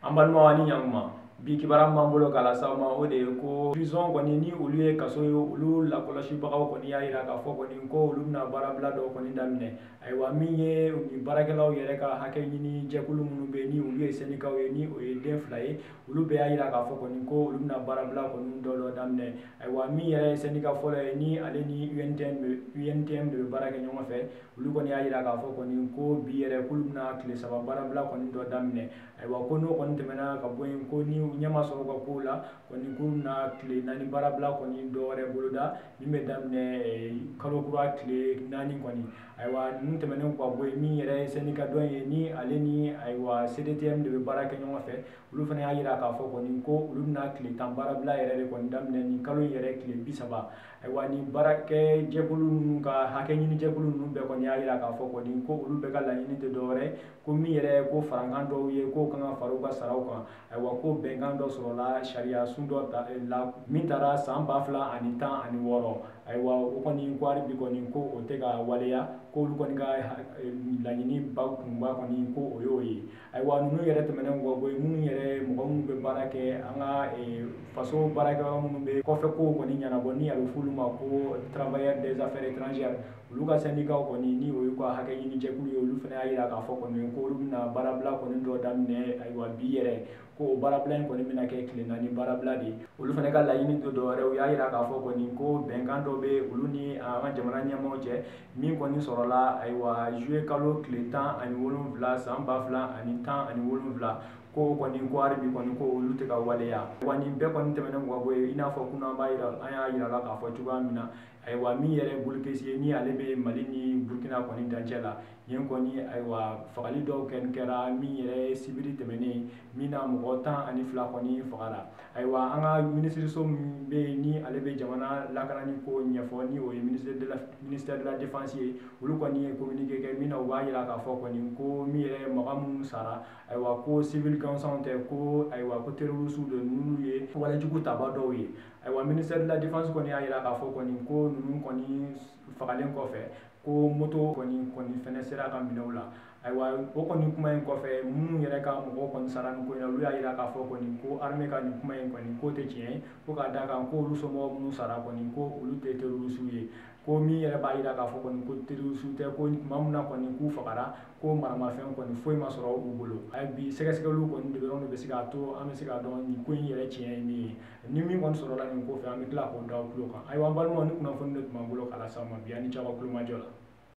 An balimaw ani ɲankuma, bi kibaruya min b'an bolo k'a lase aw ma, o de ye ko prison kɔni, ni olu ye kaso ye, olu lakɔlɔsibagaw kɔni y'a jira k'a fɔ kɔni ko olu bɛna baarabila dɔw kɔni daminɛ. Ayiwa, min ye ni baarakɛlaw yɛrɛ ka hakɛ ɲini jɛkulu minnu bɛ yen, ni olu ye syndicats ye, ni o ye den fila ye, olu bɛɛ y'a jira k'a fɔ kɔni ko olu bɛna baarabila kɔni dɔ dɔ daminɛ. Ayiwa, min yɛrɛ ye syndicat fɔlɔ ye, ni ale ni UNTM de bɛ baara kɛ ɲɔgɔn fɛ, olu kɔni y'a jira k'a fɔ kɔni ko bi yɛrɛ k'olu bɛna tile 3 baarabila kɔni dɔ daminɛ. Ayiwa, ko n'o kɔni tɛmɛna ka bɔ yen, ko ni ɲɛ ma sɔrɔ u ka kow la kɔni, k'u bɛna tile 4 baarabila kɔni dɔ wɛrɛ boloda min bɛ daminɛ kalo kura tile 4 kɔni. Ayiwa, ninnu tɛmɛnen ka bɔ yen, min yɛrɛ ye syndicat dɔ ye, ni ale ni ayiwa CDTM de bɛ baara kɛ ɲɔgɔn fɛ, olu fana y'a jira k'a fɔ kɔni ko olu bɛna tile 10 baarabila yɛrɛ de kɔni daminɛ nin kalo in yɛrɛ tile 30. Ayiwa, nin baarakɛ jɛkulu ninnu ka hakɛ ɲini jɛkulu ninnu bɛɛ kɔni y'a jira k'a fɔ kɔni ko olu bɛɛ ka laɲini tɛ dɔwɛrɛ ko min yɛrɛ ko farankan dɔw ye k'o kan ka fara u ka saraw kan. Ayiwa, ko bɛnkan dɔ sɔrɔla sariya sun dɔ la min taara san 2016. Ayiwa, o kɔni ko hali bi kɔni ko o tɛ ka waleya, ko olu kɔni ka laɲini ba kunba kɔni ko o y'o ye. Ayiwa, ninnu yɛrɛ tɛmɛnen kɔ bɔ yen, minnu yɛrɛ mɔgɔ minnu bɛ baara kɛ an ka faso baarakɛyɔrɔ minnu bɛ kɔfɛ kow kɔni ɲɛnabɔ, ni a bɛ f'olu ma ko travailleurs des affaires étrangères, olu ka syndicats kɔni, ni o y'u ka hakɛ ɲini jɛkulu ye, olu fana y'a jira k'a fɔ kɔni ko olu bɛna baarabila kɔni dɔ daminɛ. Ayiwa, bi yɛrɛ ko o baarabila in kɔni bɛna kɛ tile 4 baarabila de ye. Olu fana ka laɲini tɛ dɔwɛrɛ, u y'a jira k'a fɔ kɔni ko bɛnkan dɔ bɛ olu ni an ka jamana ɲɛmaaw cɛ min kɔni sɔrɔla ayiwa juillet kalo tile 17 san 2017, ko kɔni ko hali bi kɔni ko olu tɛ ka waleya. Wa nin bɛɛ kɔni tɛmɛnen kɔ ka bɔ yen, i n'a fɔ kunun an b'a yira, an y'a yira la k'a fɔ cogoya min na, ayiwa min yɛrɛ ye Boulkessi ye, ni ale bɛ Mali ni Burkina kɔni dancɛ la yen kɔni, ayiwa fagali dɔw kɔni kɛra min yɛrɛ ye sibiri tɛmɛnen min na, mɔgɔ 12 kɔni fagara. Ayiwa, an ka minisiriso min bɛ yen, ni ale bɛ jamana lakanani ko ɲɛfɔ, ni o ye ministère de la défense ye, olu kɔni ye communiqué kɛ min na u b'a yira k'a fɔ kɔni ko min yɛrɛ ye mɔgɔ minnu sara, ayiwa ko civil gansanw tɛ, ko ayiwa ko terroristes de ninnu ye walejugu taba dɔw ye. Ayiwa, ministère de la défense kɔni y'a yira k'a fɔ kɔni ko ninnu kɔni fagalen kɔfɛ, ko moto kɔni fɛnɛ sera ka minɛ u la. Ayiwa, o kɔni kuma in kɔfɛ, minnu yɛrɛ ka mɔgɔw kɔni sara nin ko in na, olu y'a yira k'a fɔ kɔni ko armée ka nin kuma in kɔni ko tɛ tiɲɛ ye, ko k'a d'a kan ko olu somɔgɔw minnu sara kɔni ko olu tɛ terroristes ye, ko min yɛrɛ b'a yira k'a fɔ kɔni ko terroristes tɛ, ko tuma min na kɔni k'u fagara, ko maramafɛn kɔni foyi ma sɔrɔ u bolo. Ayi, bi sɛgɛsɛgɛliw kɔni de dɔrɔn de bɛ se k'a to an bɛ se k'a dɔn nin ko in yɛrɛ tiɲɛ ye min ye. Ni min kɔni sɔrɔla nin ko fɛ, an bɛ tila k'o da aw tulo kan. Ayiwa, an balimaw, ni kunnafoni de tun b'an bolo k'a lase aw ma bi, an ni ce aw ka tulomajɔ la.